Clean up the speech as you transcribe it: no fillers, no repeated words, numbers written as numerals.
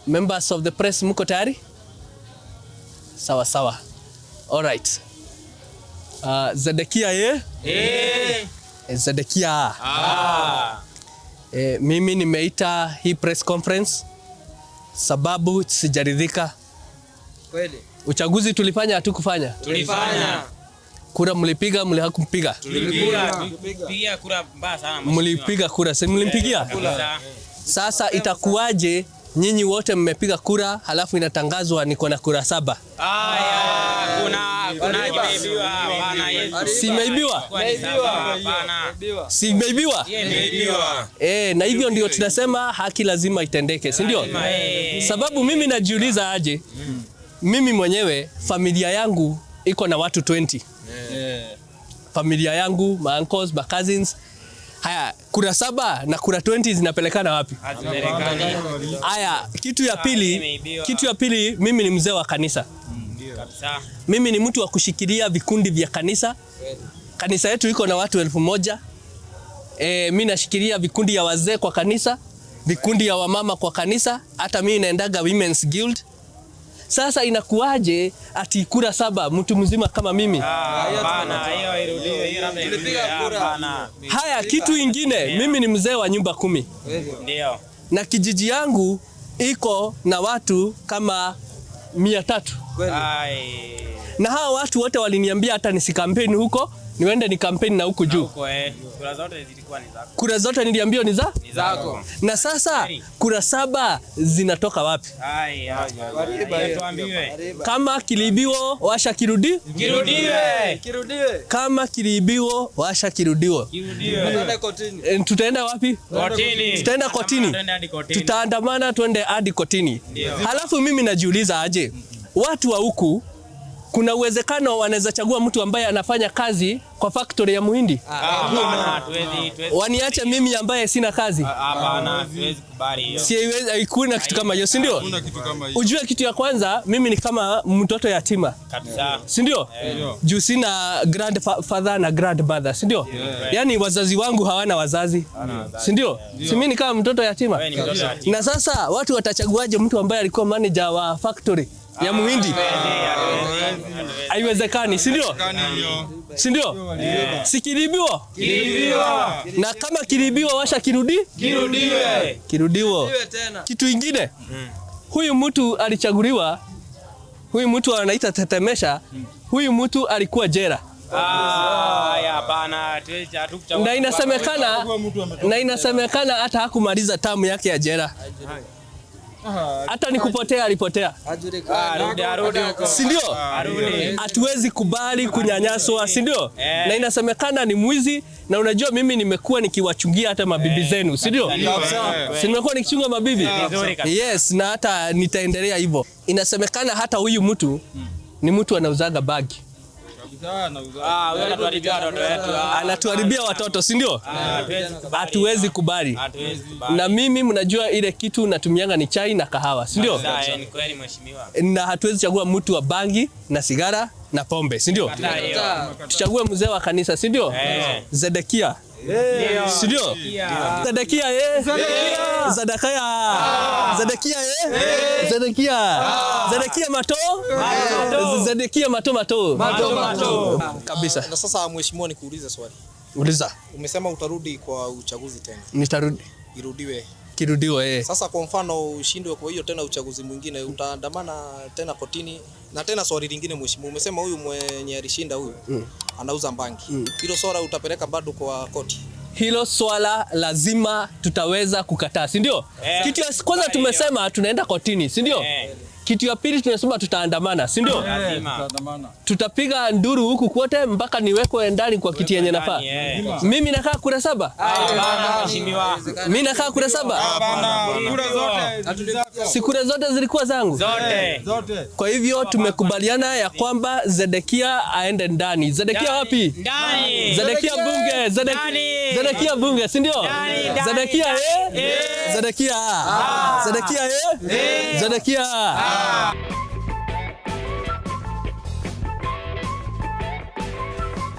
Members of the press, mko tayari? Sawa sawa. All right. Zedekia ye? Eh. Zedekia. Ah. Mimi nimeita hii press conference sababu sijaridhika. Kweli. Uchaguzi tulifanya, hatukufanya? Tulifanya. Kura mlipiga, mlihakumpiga? Tulipiga. Piga kura mbaya sana, mheshimiwa. Mlipiga kura, si mlimpigia? Kabisa. Sasa itakuwaje nyinyi wote mmepiga kura halafu inatangazwa niko na kura 7? Aya, kuna kimeibiwa, hapana, Yesu. Si imeibiwa? Kwa ni saba, hapana. Si imeibiwa? Imeibiwa. Na hivyo ndio tunasema haki lazima itendeke, si ndio? Eh. Sababu mimi najiuliza aje, mimi mwenyewe familia yangu iko na watu 20. Familia yangu, my uncles, my cousins. Haya, kura 7 na kura 20 zinapelekana wapi? Hazipelekani. Haya, kitu ya pili, Imeibiwa. kitu ya pili, mimi ni mzee wa kanisa. Kabisa. Mimi ni mtu wa kushikilia vikundi vya kanisa. Kanisa yetu iko na watu 1000. Mimi nashikilia vikundi ya wazee kwa kanisa, vikundi ya wamama kwa kanisa, hata mimi naendaga Women's Guild. Sasa inakuwaje ati kura 7 mtu mzima kama mimi? Ah, hapana, hiyo irudiwe, hiyo labda irudiwe. Tulipiga kura. Hapana. Haya, kitu ingine, mimi ni mzee wa nyumba 10 Ndio. na kijiji yangu iko na watu kama 300. Ai. Na hawa watu wote waliniambia hata nisikampeni huko, niende ni kampeni na huku juu. Huko kura zote zilikuwa ni zako. Kura zote niliambiwa ni za? Ni zako. Na sasa kura 7 zinatoka wapi? Ai, ai. Hiyo tuambiwe. Kama kiliibiwa washa kirudi, Kirudiwe. Kirudiwe. kama kiliibiwa washa kirudiwe. Kirudiwe. Tuende kotini. Tutaenda wapi? Kotini. Tutaenda kotini. Tuende hadi kotini. Tutaandamana twende hadi kotini. Ndio. Halafu mimi najiuliza aje, watu wa huku kuna uwezekano wanaweza chagua mtu ambaye anafanya kazi kwa factory ya muhindi? Hapana, hatuwezi. Waniache mimi ambaye sina kazi? Hapana, hatuwezi kubali hiyo. Siwezi, hakuna kitu kama hiyo, si ndio? Kitu kama hiyo. Ujue kitu ya kwanza, mimi ni kama mtoto yatima, Kabisa. si ndio? Juu sina grandfather na grandmother, si ndio? Yaani wazazi wangu hawana wazazi, si ndio? Si mimi ni kama mtoto yatima. Wewe ni mtoto yatima. Na sasa watu watachaguaje mtu ambaye alikuwa manager wa factory ya muhindi? Haiwezekani, si ndio? Kani hiyo. Si ndio? Si kiliibiwa? Kiliibiwa. Na kama kiliibiwa washa kirudi? Kirudiwe. Kirudiwa. Kirudiwe tena. Kitu ingine, huyu mtu alichaguliwa, huyu mtu anaita Tetemesha, huyu mtu alikuwa jela. Ah, ya hapana, hatuwezi, hatukuchagua. Na inasemekana hata hakumaliza tamu yake ya jela. Hata ni kupotea alipotea. Hajulikani. Arudi huko. Si ndio? Arudi. Hatuwezi kubali kunyanyaswa, si ndio? Eh. Na inasemekana ni mwizi, na unajua mimi nimekuwa nikiwachungia hata mabibi zenu, si ndio? Si nimekuwa nikichunga mabibi? Vizuri kabisa. Yes, na hata nitaendelea hivyo. Inasemekana hata huyu mtu ni mtu anauzaga bagi. Ah, huyo anatuharibia watoto wetu. Ah, Anatuharibia watoto, si ndio? hatuwezi kubali. Hatuwezi kubali. Hatuwezi kubali. Na mimi mnajua ile kitu natumianga ni chai na kahawa, si ndio? Sawa, ni kweli mheshimiwa. Na hatuwezi chagua mtu wa bangi na sigara na pombe, si ndio? Kataa hiyo. Tuchague mzee wa kanisa, si ndio? Eh. Zedekia. Si ndio? Zedekia eh? Zedekia. Zedekia eh? Zedekia. Zedekia mato? Zedekia mato mato. Mato mato. Kabisa. Na sasa mheshimiwa, nikuulize swali. Uliza. Umesema utarudi kwa uchaguzi tena. Nitarudi. Irudiwe. Kirudiwe eh. Sasa kwa mfano ushindwe kwa hiyo tena uchaguzi mwingine utaandamana tena kotini. Na tena swali lingine mheshimiwa, umesema huyu mwenye alishinda huyu anauza bangi. Hilo swala utapeleka bado kwa koti? Hilo swala lazima tutaweza kukataa, si ndio? Kitu ya kwanza tumesema tunaenda kotini, si ndio? Kitu ya pili tunasema tutaandamana, si ndio? Lazima. Tutapiga nduru huku kote mpaka niwekwe ndani kwa kiti yenye nafaa. Mimi nakaa kura 7. Hapana mheshimiwa. Mimi nakaa kura 7. Hapana, kura zote zako. Si kura zote zilikuwa zangu. Zote. Zote. Kwa hivyo tumekubaliana ya kwamba Zedekia aende ndani. Zedekia wapi? Ndani. Zedekia bunge. Ndani. Zedekia bunge, si ndio? Ndani, ndani, Zedekia eh? ndani. Zedekia. Zedekia eh? Zedekia.